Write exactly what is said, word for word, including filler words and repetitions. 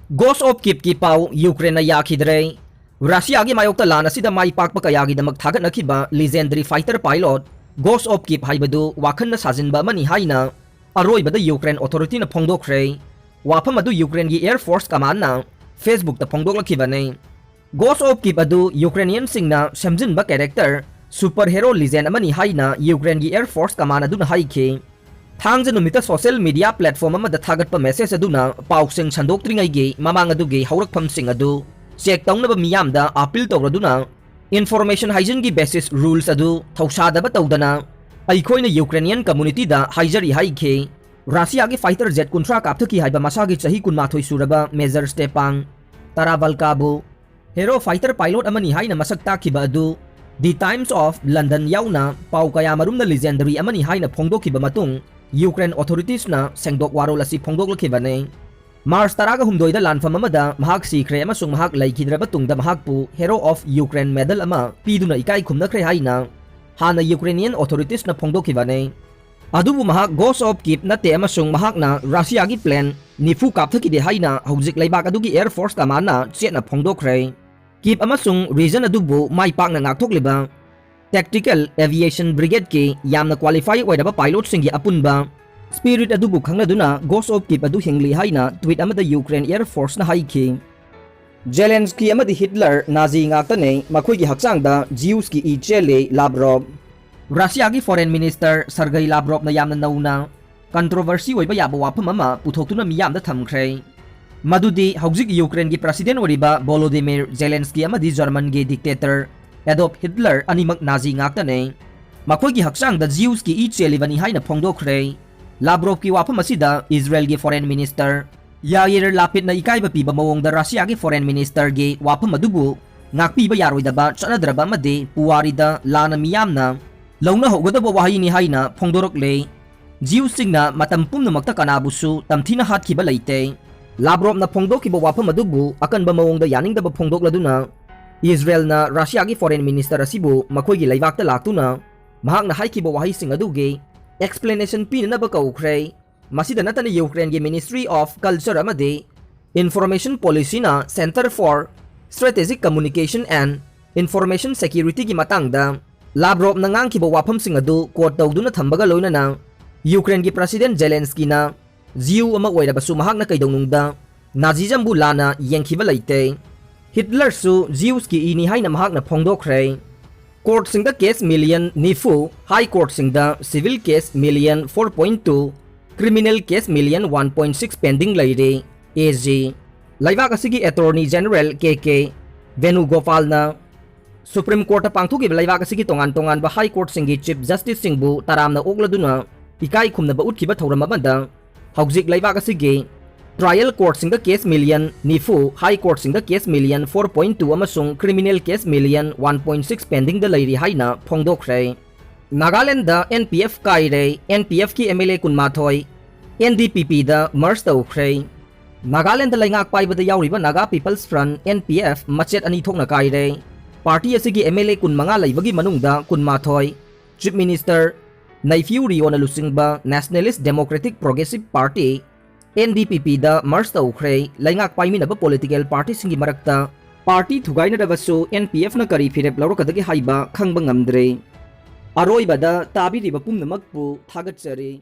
Ghost of Kyiv ꯀꯤ ꯄꯥꯎ, ꯌꯨꯀ꯭ꯔꯦꯟꯅ ꯌꯥꯈꯤꯗ꯭ꯔꯦ꯫ ꯔꯁꯤꯌꯥꯒꯤ ꯃꯥꯌꯣꯛꯇ ꯂꯥꯟ ꯑꯁꯤꯗ ꯃꯥꯏ ꯄꯥꯛꯄ ꯀꯌꯥꯒꯤꯗꯃꯛ ꯊꯥꯒꯠꯅꯈꯤꯕ legendary fighter pilot Ghost of Kyiv ꯍꯥꯏꯕꯗꯨ ꯋꯥꯈꯜꯅ ꯁꯥꯖꯤꯟꯕ ꯑꯃꯅꯤ ꯍꯥꯏꯅ ꯑꯔꯣꯏꯕꯗ ꯌꯨꯀ꯭ꯔꯦꯟ authority ꯅ ꯐꯣꯡꯗꯣꯛꯈ꯭ꯔꯦ꯫ ꯋꯥꯐꯝ ꯑꯗꯨ ꯌꯨꯀ꯭ꯔꯦꯟꯒꯤ Air Force Command ꯅ Facebook ꯇ ꯐꯣꯡꯗꯣꯛꯂꯛꯈꯤꯕꯅꯤ꯫ Ghost of Kyiv ꯑꯗꯨ Ukrainian ꯁꯤꯡꯅ ꯁꯦꯝꯖꯤꯟꯕ character, super hero legend ꯑꯃꯅꯤ ꯍꯥꯏꯅ ꯌꯨꯀ꯭ꯔꯦꯟꯒꯤ Air Force Command ꯑꯗꯨꯅ ꯍꯥꯏꯈꯤ꯫ ꯊꯥꯡꯖ ꯅꯨꯃꯤꯠꯇ social media platform ꯑꯃꯗ ꯊꯥꯒꯠꯄ message ꯑꯗꯨꯅ ꯄꯥꯎꯁꯤꯡ ꯁꯟꯗꯣꯛꯇ꯭ꯔꯤꯉꯩꯒꯤ ꯃꯃꯥꯡ ꯑꯗꯨꯒꯤ ꯍꯧꯔꯛꯐꯝꯁꯤꯡ ꯑꯗꯨ check ꯇꯧꯅꯕ ꯃꯤꯌꯥꯝꯗ appeal ꯇꯧꯔꯗꯨꯅ, information hygiene ꯒꯤ basis rules ꯑꯗꯨ ꯊꯧꯁꯥꯗꯕ ꯇꯧꯗꯅ ꯑꯩꯈꯣꯏꯅ Ukrainian community ꯗ ꯍꯥꯏꯖꯔꯤ ꯍꯥꯏꯈꯤ꯫ ꯔꯁꯤꯌꯥꯒꯤ fighter jet ꯀꯨꯟꯊ꯭ꯔꯥ ꯀꯥꯞꯊꯈꯤ ꯍꯥꯏꯕ ꯃꯁꯥꯒꯤ ꯆꯍꯤ ꯀꯨꯟꯃꯥꯊꯣꯏ ꯁꯨꯔꯕ Major Stepan Taravalka ꯕꯨ hero fighter pilot ꯑꯃꯅꯤ ꯍꯥꯏꯅ ꯃꯁꯛ ꯇꯥꯛꯈꯤꯕ ꯑꯗꯨ The Times of London ꯌꯥꯎꯅ ꯄꯥꯎ ꯀꯌꯥꯃꯔꯨꯝꯅ legendary ꯑꯃꯅꯤ ꯍꯥꯏꯅ ꯐꯣꯡꯗꯣꯛꯈꯤꯕ ꯃꯇꯨꯡ, ꯌꯨꯀ꯭ꯔꯦꯟ authorities ꯅ ꯁꯦꯡꯗꯣꯛ ꯋꯥꯔꯣꯜ ꯑꯁꯤ ꯐꯣꯡꯗꯣꯛꯂꯛꯈꯤꯕꯅꯤ꯫ ꯃꯥꯔꯆ ꯇꯔꯥꯒꯍꯨꯝꯗꯣꯏꯗ ꯂꯥꯟꯐꯝ ꯑꯃꯗ ꯃꯍꯥꯛ ꯁꯤꯈ꯭ꯔꯦ ꯑꯃꯁꯨꯡ ꯃꯍꯥꯛ ꯂꯩꯈꯤꯗ꯭ꯔꯕ ꯇꯨꯡꯗ ꯃꯍꯥꯛꯄꯨ Hero of Ukraine Medal ꯑꯃ ꯄꯤꯗꯨꯅ ꯏꯀꯥꯏ ꯈꯨꯝꯅꯈ꯭ꯔꯦ ꯍꯥꯏꯅ ꯍꯥꯟꯅ Ukrainian authorities ꯅ ꯐꯣꯡꯗꯣꯛꯈꯤꯕꯅꯤ꯫ ꯑꯗꯨꯕꯨ ꯃꯍꯥꯛ Ghost of Kyiv ꯅꯠꯇꯦ ꯑꯃꯁꯨꯡ ꯃꯍꯥꯛꯅ ꯔꯁꯤꯌꯥꯒꯤ plane ꯅꯤꯐꯨ ꯀꯥꯞꯊꯈꯤꯗꯦ ꯍꯥꯏꯅ ꯍꯧꯖꯤꯛ ꯂꯩꯕꯥꯛ ꯑꯗꯨꯒꯤ Air Force Command ꯅ ꯆꯦꯠꯅ ꯐꯣꯡꯗꯣꯛꯈ꯭ꯔꯦ꯫ Kyiv ꯑꯃꯁꯨꯡ region ꯑꯗꯨꯕꯨ ꯃꯥꯏ ꯄꯥꯛꯅ ꯉꯥꯛꯊꯣꯛꯂꯤꯕ Tactical Aviation Brigade ꯀꯤ ꯌꯥꯝꯅ qualify ꯑꯣꯏꯔꯕ pilot ꯁꯤꯡꯒꯤ ꯑꯄꯨꯟꯕ spirit ꯑꯗꯨꯕꯨ ꯈꯪꯅꯗꯨꯅ Ghost of Kyiv ꯑꯗꯨ ꯍꯤꯡꯂꯤ ꯍꯥꯏꯅ tweet ꯑꯃꯗ Ukraine Air Force ꯅ ꯍꯥꯏꯈꯤ꯫ Zelensky ꯑꯃꯗꯤ Hitler Nazi ꯉꯥꯛꯇꯅꯦ, ꯃꯈꯣꯏꯒꯤ ꯍꯛꯆꯥꯡꯗ Jews ꯀꯤ ꯏ ꯆꯦꯜꯂꯤ, Lavrov꯫ ꯔꯁꯤꯌꯥꯒꯤ Foreign Minister Sergei Lavrov ꯅ ꯌꯥꯝꯅ ꯅꯧꯅ controversy ꯑꯣꯏꯕ ꯌꯥꯕ ꯋꯥꯐꯝ ꯑꯃ ꯄꯨꯊꯣꯛꯇꯨꯅ ꯃꯤꯌꯥꯝꯗ ꯊꯝꯈ꯭ꯔꯦ, ꯃꯗꯨꯗꯤ ꯍꯧꯖꯤꯛ ꯌꯨꯀ꯭ꯔꯦꯟꯒꯤ President ꯑꯣꯏꯔꯤꯕ Volodymyr Zelensky ꯑꯃꯗꯤ German ꯒꯤ dictator Adolf Hitler ꯑꯅꯤꯃꯛ Nazi ꯉꯥꯛꯇꯅꯦ꯫ ꯃꯈꯣꯏꯒꯤ ꯍꯛꯆꯥꯡꯗ Jews ꯀꯤ ꯏ ꯆꯦꯜꯂꯤꯕꯅꯤ ꯍꯥꯏꯅ ꯐꯣꯡꯗꯣꯛꯈ꯭ꯔꯦ꯫ Lavrov ꯀꯤ ꯋꯥꯐꯝ ꯑꯁꯤꯗ Israel ꯒꯤ Foreign Minister Yair Lapid ꯅ ꯏꯀꯥꯏꯕ ꯄꯤꯕ ꯃꯑꯣꯡꯗ ꯔꯁꯤꯌꯥꯒꯤ Foreign Minister ꯒꯤ ꯋꯥꯐꯝ ꯑꯗꯨꯕꯨ ꯉꯥꯛꯄꯤꯕ ꯌꯥꯔꯣꯏꯗꯕ, ꯆꯠꯅꯗ꯭ꯔꯕ ꯑꯃꯗꯤ ꯄꯨꯋꯥꯔꯤꯗ ꯂꯥꯟꯅ ꯃꯤꯌꯥꯝꯅ ꯂꯧꯅꯍꯧꯒꯗꯕ ꯋꯥꯍꯩꯅꯤ ꯍꯥꯏꯅ ꯐꯣꯡꯗꯣꯔꯛꯂꯦ꯫ Jews ꯁꯤꯡꯅ ꯃꯇꯝ ꯄꯨꯝꯅꯃꯛꯇ ꯀꯅꯥꯕꯨꯁꯨ ꯇꯝꯊꯤꯅ ꯍꯥꯠꯈꯤꯕ ꯂꯩꯇꯦ꯫ Lavrov ꯅ ꯐꯣꯡꯗꯣꯛꯈꯤꯕ ꯋꯥꯐꯝ ꯑꯗꯨꯕꯨ ꯑꯀꯟꯕ ꯃꯑꯣꯡꯗ ꯌꯥꯅꯤꯡꯗꯕ ꯐꯣꯡꯗꯣꯛꯂꯗꯨꯅ, Israel ꯅ ꯔꯁꯤꯌꯥꯒꯤ Foreign Minister ꯑꯁꯤꯕꯨ ꯃꯈꯣꯏꯒꯤ ꯂꯩꯕꯥꯛꯇ ꯂꯥꯛꯇꯨꯅ ꯃꯍꯥꯛꯅ ꯍꯥꯏꯈꯤꯕ ꯋꯥꯍꯩꯁꯤꯡ ꯑꯗꯨꯒꯤ explanation ꯄꯤꯅꯅꯕ ꯀꯧꯈ꯭ꯔꯦ꯫ ꯃꯁꯤꯗ ꯅꯠꯇꯅ Ukraine ꯒꯤ Ministry of Culture ꯑꯃꯗꯤ Information Policyꯅ Center for Strategic Communication and Information Securityꯒꯤ ꯃꯇꯥꯡꯗ ꯂꯥꯚ꯭ꯔꯣꯚꯅ ꯉꯥꯡꯈꯤꯕ ꯋꯥꯐꯝꯁꯤꯡ ꯑꯗꯨ quote ꯇꯧꯗꯨꯅ ꯊꯝꯕꯒ ꯂꯣꯏꯅꯅ ꯌꯨꯀ꯭ꯔꯦꯟꯒꯤ President ꯖꯦꯂꯦꯟꯁꯀꯤꯅ Jew ꯑꯃ ꯑꯣꯏꯔꯕꯁꯨ ꯃꯍꯥꯛꯅ ꯀꯩꯗꯧꯅꯨꯡꯗ Nazismꯕꯨ ꯂꯥꯟꯅ ꯌꯦꯡꯈꯤꯕ ꯂꯩꯇꯦ꯫ ꯍꯤꯠꯂꯔꯁꯨ Jewsꯀꯤ ꯏꯅꯤ ꯍꯥꯏꯅ ꯃꯍꯥꯛꯅ ꯐꯣꯡꯗꯣꯛꯈ꯭ꯔꯦ꯫ Courtꯁꯤꯡꯗ case million ꯅꯤꯐꯨ, High Courtꯁꯤꯡꯗ civil case million four point two, criminal case million one point six pending ꯂꯩꯔꯤ꯫ A G. ꯂꯩꯕꯥꯛ ꯑꯁꯤꯒꯤ Attorney General ꯀꯦ ꯀꯦ ꯚꯦꯅꯨꯒꯣꯄꯥꯜꯅ Supreme Courtꯇ ꯄꯥꯡꯊꯣꯛꯈꯤꯕ ꯂꯩꯕꯥꯛ ꯑꯁꯤꯒꯤ ꯇꯣꯉꯥꯟ ꯇꯣꯉꯥꯟꯕ High Courtꯁꯤꯡꯒꯤ Chief Justiceꯁꯤꯡꯕꯨ ꯇꯔꯥꯝꯅ ꯑꯣꯛꯂꯗꯨꯅ ꯏꯀꯥꯏ ꯈꯨꯝꯅꯕ ꯎꯠꯈꯤꯕ ꯊꯧꯔꯝ ꯑꯃꯗ ꯍꯧꯖꯤꯛ ꯂꯩꯕꯥꯛ ꯑꯁꯤꯒꯤ trial courtꯁꯤꯡꯗ case million ꯅꯤꯐꯨ, High Courtꯁꯤꯡꯗ case million four point two ꯑꯃꯁꯨꯡ criminal case million one point six pendingꯗ ꯂꯩꯔꯤ ꯍꯥꯏꯅ ꯐꯣꯡꯗꯣꯛꯈ꯭ꯔꯦ꯫ ꯅꯥꯒꯥꯂꯦꯟꯗ N P F ꯀꯥꯏꯔꯦ, N P Fꯀꯤ M L A ꯀꯨꯟꯃꯥꯊꯣꯏ N D P Pꯗ merge ꯇꯧꯈ꯭ꯔꯦ꯫ ꯅꯥꯒꯥꯂꯦꯟꯗ ꯂꯩꯉꯥꯛ ꯄꯥꯏꯕꯗ ꯌꯥꯎꯔꯤꯕ Naga People's Front, N P F, ꯃꯆꯦꯠ ꯑꯅꯤ ꯊꯣꯛꯅ ꯀꯥꯏꯔꯦ꯫ Party ꯑꯁꯤꯒꯤ M L A ꯀꯨꯟꯃꯉꯥ ꯂꯩꯕꯒꯤ ꯃꯅꯨꯡꯗ ꯀꯨꯟꯃꯥꯊꯣꯏ Chief Minister Neiphiu Rioꯅ ꯂꯨꯆꯤꯡꯕ Nationalist Democratic Progressive Party, N D P Pꯗ merge ꯇꯧꯈ꯭ꯔꯦ꯫ ꯂꯩꯉꯥꯛ ꯄꯥꯏꯃꯤꯟꯅꯕ political partyꯁꯤꯡꯒꯤ ꯃꯔꯛꯇ party ꯊꯨꯒꯥꯏꯅꯔꯕꯁꯨ N P Fꯅ ꯀꯔꯤ ꯐꯤꯔꯦꯞ ꯂꯧꯔꯛꯀꯗꯒꯦ ꯍꯥꯏꯕ ꯈꯪꯕ ꯉꯝꯗ꯭ꯔꯤ꯫ ꯑꯔꯣꯏꯕꯗ ꯇꯥꯕꯤꯔꯤꯕ ꯄꯨꯝꯅꯃꯛꯄꯨ ꯊꯥꯒꯠꯆꯔꯤ꯫